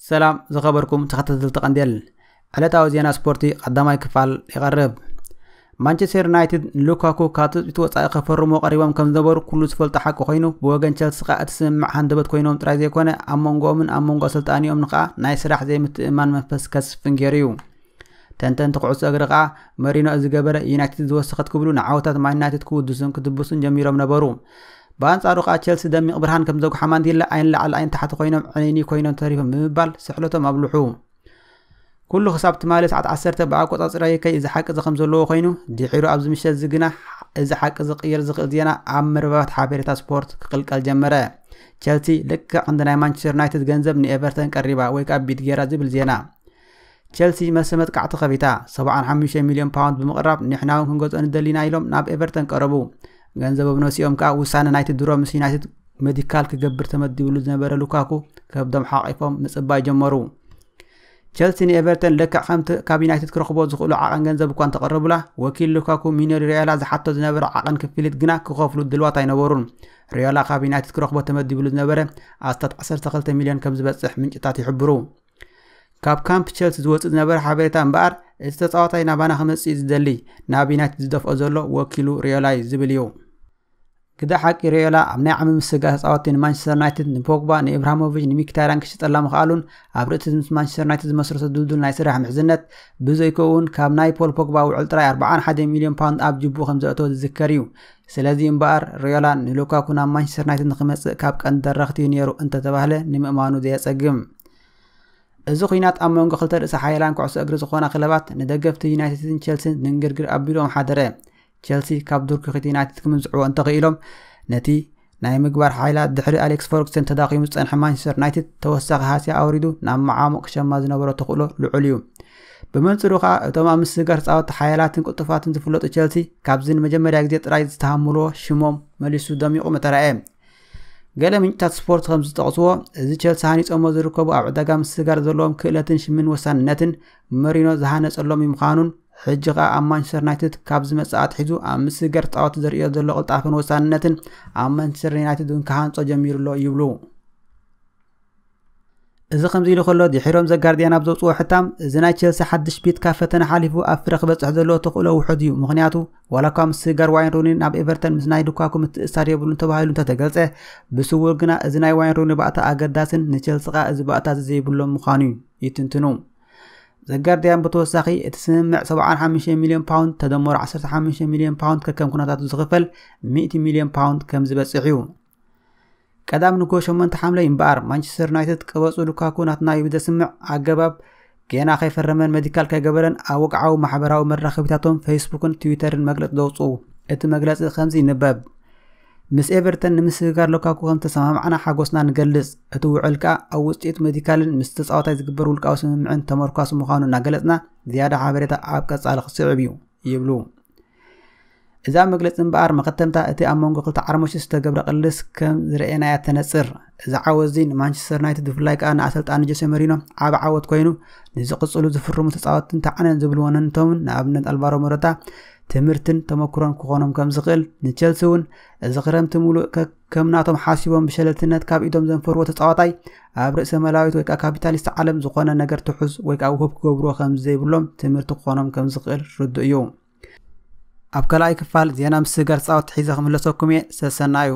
ሰላም ዝኸበርኩም ተኸታተልቲ ቀንዴል፣ ዕለታዊ ዜና ስፖርቲ ቀዳማይ ክፋል ይቐርብ። ማንቸስተር ዩናይትድ ንሉካኩ ካብ ትጽቢት ወጻኢ ከፈርሞ ቀሪቦም ከም ዝነበሩ ኩሉ ዝፈልጦ ሓቂ ኮይኑ፣ ብወገን ቸልሲ ከኣ እቲ ስምምዕ ሃንደበት ኮይኖም ጥራይ ዘይኮነ፣ ኣብ መንጎኦምን ኣብ መንጎ ኣሰልጣኒኦምን ከኣ ናይ ስራሕ ዘይምትእምማን መንፈስ ከስፍን ገይሩ እዩ። ተንተንቲ ኩዕሶ እግሪ ከኣ፣ መሪኖ እዚ ገበረ ዩናይትድ ዝወሰኸት ክብሉ ንዓወታት ማን ዩናይትድ ክውድሱን ክድብሱን ጀሚሮም ነበሩ። ብኣንጻሩ ከኣ ቸልሲ ደሚቕ ብርሃን ከም ዘጉሓ ማንዴላ ኣይንላዕሊ ኣይንታሕቲ ኮይኖም ዕንይንይ ኮይኖም ተሪፎም ብምባል ስሕለቶም ኣብልሑ። ኩሉ ክሳብ ትማሊ ሰዓት ዓሰርተ ብኣቆጻጽራ ዩከይ እዚ ሓቂ እዚ ከም ዘለዎ ኮይኑ፣ ድሒሩ ኣብዚ ምሸት እዚ ግና እዚ ሓቂ ዝቕይር ዝኽእል ዜና ኣብ መርበባት ሓበሬታ ስፖርት ክቕልቀል ጀመረ። ቸልሲ ልክዕ ክንዲ ናይ ማንቸስተር ዩናይትድ ገንዘብ ንኤቨርተን ቀሪባ ወይ ከኣ ቢድ ጌራ ዝብል ዜና። ቸልሲ መልሲ መጥቃዕቲ ከፊታ፣ ሰብዓን ሓሙሽተ ሚልዮን ፓውንድ ብምቕራብ፣ ንሕና እውን ክንገዝኦ ንደሊና ኢሎም ናብ ኤቨርተን ቀረቡ። ገንዘቦም ነሲኦም ከኣ ውሳነ ናይቲ ድሮ ምስ ዩናይትድ መዲካል ክገብር ተመዲብሉ ዝነበረ ሉካኩ ከብዶም ሓቒፎም ምጽባይ ጀመሩ። ቸልሲ ንኤቨርተን ልክዕ ከምቲ ካብ ዩናይትድ ክረኽቦ ዝኽእሉ ዓቐን ገንዘብ እኳ እንተቐረቡላ፣ ወኪል ሉካኩ ሚኖ ሪዮላ ዝሓቶ ዝነበረ ዓቐን ክፍሊት ግና ክኸፍሉ ድልዋት ኣይነበሩን። ሪዮላ ካብ ዩናይትድ ክረኽቦ ተመዲብሉ ዝነበረ ኣስታት ዓሰርተ ክልተ ሚልዮን ከም ዝበጽሕ ምንጭታት ይሕብሩ። ካብ ካምፕ ቸልሲ ዝወጽእ ዝነበረ ሓበሬታ እምበኣር፣ እቲ ተጻዋታይ ናባና ክመጽእ እዩ ዝደሊ፣ ናብ ዩናይትድ ዝደፍኦ ዘሎ ወኪሉ ሪዮላ እዩ ዝብል እዩ። ግደ ሓቂ ሪዮላ ኣብ ናይ ዓሚ ምስጋር ተጻወትቲ ንማንቸስተር ዩናይትድ፣ ንፖግባ፣ ንኢብራሂሞቪች፣ ንሚኪታርያን ክሽጠላ ምኽኣሉን ኣብ ርእሲ ምስ ማንቸስተር ዩናይትድ ዝመስረቶ ድልዱል ናይ ስራሕ ምሕዝነት፣ ብዘይከኡ እውን ካብ ናይ ፖል ፖግባ ውዕል ጥራይ ኣርብዓን ሓደን ሚልዮን ፓውንድ ኣብ ጅቡ ከም ዘእተወ ዝዝከር እዩ። ስለዚ እምበኣር ሪዮላ ንሉካኩ ናብ ማንቸስተር ዩናይትድ ንኽመጽእ ካብ ቀንዲ ደረኽቲ እዩ ነይሩ እንተተባህለ ንምእማኑ ዘየጸግም። እዚ ኲናት ኣብ መንጎ ክልተ ርእሰ ሓያላን ኩዕሶ እግሪ ዝኾና ክለባት ንደገፍቲ ዩናይትድን ቸልሲን ድንግርግር ኣቢሎም ሓደረ። ቸልሲ ካብ ዱር ክኺት ዩናይትድ ክምንዝዕዎ እንተኽኢሎም፣ ነቲ ናይ ምግባር ሓይላ ድሕሪ ኣሌክስ ፈርጉሰን ተዳኺሙ ዝጸንሐ ማንቸስተር ዩናይትድ ተወሳኺ ሃስያ ኣውሪዱ ናብ መዓሙቕ ክሸማ ዝነበሮ ተኽእሎ ልዑል እዩ። ብመንጽሩ ከኣ እቶም ኣብ ምስግጋር ተጻወትቲ ሓያላትን ቅልጡፋትን ዝፍለጡ ቸልሲ ካብዚ ንመጀመርያ ግዜ ጥራይ ዝተሃምልዎ ሽሞም መሊሱ ደሚቑ ምተራእየ። ገለ ምንጭታት ስፖርት ከም ዝጠቕስዎ፣ እዚ ቸልሲ ሃኒጾሞ ዝርከቡ ኣብ ዕዳጋ ምስግጋር ዘለዎም ክእለትን ሽምን ወሳንነትን መሪኖ ዝሃነጸሎም ምዃኑን፣ ሕጂ ኸኣ ኣብ ማንቸስተር ዩናይትድ ካብ ዝመጽእ ኣትሒዙ ኣብ ምስግጋር ተጻወትቲ ዘርእዮ ዘሎ ቅልጣፈን ወሳንነትን ኣብ ማንቸስተር ዩናይትድ እውን ክሃንጾ ጀሚሩ ኣሎ ይብሉ። እዚ ከምዚ ኢሉ ከሎ፣ ድሒሮም ዘጋርዲያን ኣብ ዘውጽዎ ሕታም፣ እዚ ናይ ቸልሲ ሓድሽ ቢትካ ፈተነ ሓሊፉ ኣብ ፍረ ክበጽሕ ዘለዎ ተኽእሎ ውሑድ እዩ። ምኽንያቱ፣ ዋላ እኳ ምስግጋር ዋይን ሩኒ ናብ ኤቨርተን ምስ ናይ ሉካኩ ምትእስሳር የብሉን ተባሂሉ እንተተገልጸ፣ ብስውር ግና እዚ ናይ ዋይን ሩኒ ባእታ ኣገዳስን ንቸልሲ ከኣ እዚ ባእታ እዚ ዘይብሎም ምዃኑ እዩ ይትንትኑ። ዘጋርዲያን ብተወሳኺ፣ እቲ ስምምዕ ሰብዓን ሓሙሽተ ሚልዮን ፓውንድ ተደመሩ ዓሰርተ ሓሙሽተ ሚልዮን ፓውንድ ከከም ኩነታቱ ዝኽፈል ሚእቲ ሚልዮን ፓውንድ ከም ዝበጽሕ እዩ። ቀዳም ንግሆ ሸሞንተ ሓምለ እምበኣር፣ ማንቸስተር ዩናይትድ ቀበጹ ሉካኩ ናትና እዩ ብዘስምዕ ኣገባብ፣ ጌና ከይፈረመን መዲካል ከይገበረን ኣብ ወግዓዊ ማሕበራዊ መራኸቢታቶም ፌስቡክን ትዊተርን መግለጺ ዘውጽኡ። እቲ መግለጺ ከምዚ ይንበብ። ምስ ኤቨርተን ንምስግጋር ሉካኩ ከም ዝተሰማማዕና ሓጎስና ንገልጽ። እቲ ውዕል ከኣ ኣብ ውጽኢት መዲካልን ምስ ተጻዋታይ ዝግበር ውልቃዊ ስምምዕን ተመርኳሲ ምዃኑ እናገለጽና፣ ዝያዳ ሓበሬታ ኣብ ቀጻሊ ክስዕብ እዩ ይብሉ። እዛ መግለጺ እምበኣር መኸተምታ እቲ ኣብ መንጎ ክልተ ዓርሞሽ ዝተገብረ ቅልስ ከም ዝረኣየናያ ተነጽር። እዚ ዓወት እዚ ንማንቸስተር ዩናይትድ ብፍላይ ከኣ ንኣሰልጣኒ ጆሴ መሪኖ ዓቢ ዓወት ኮይኑ፣ ንዝቕጽሉ ዝፍርሙ ተጻወትቲ እንተዓነን ዝብሉ ወነንቶምን ንኣብነት ኣልቫሮ ሞረታ ትምህርትን ተመክሮን ክኾኖም ከም ዝኽእል፣ ንቸልሲ እውን እዚ ክረምቲ ሙሉእ ከ-፣ ከም ናቶም ሓሲቦም ብሸለልትነት ካብ ኢዶም ዘንፈርዎ ተጻዋታይ ኣብ ርእሰ መላዊት ወይ ከኣ ካፒታሊስት ዓለም ዝኾነ ነገር ትሑዝ ወይ ከኣ ውሁብ ክገብርዎ ከም ዘይብሎም ትምህርቲ ክኾኖም ከም ዝኽእል ርዱእ እዩ። ኣብ ካልኣይ ክፋል ዜና ምስግጋር ተጻወትቲ ሒዘ ክምለሰኩም እየ። ሰሰናዩ።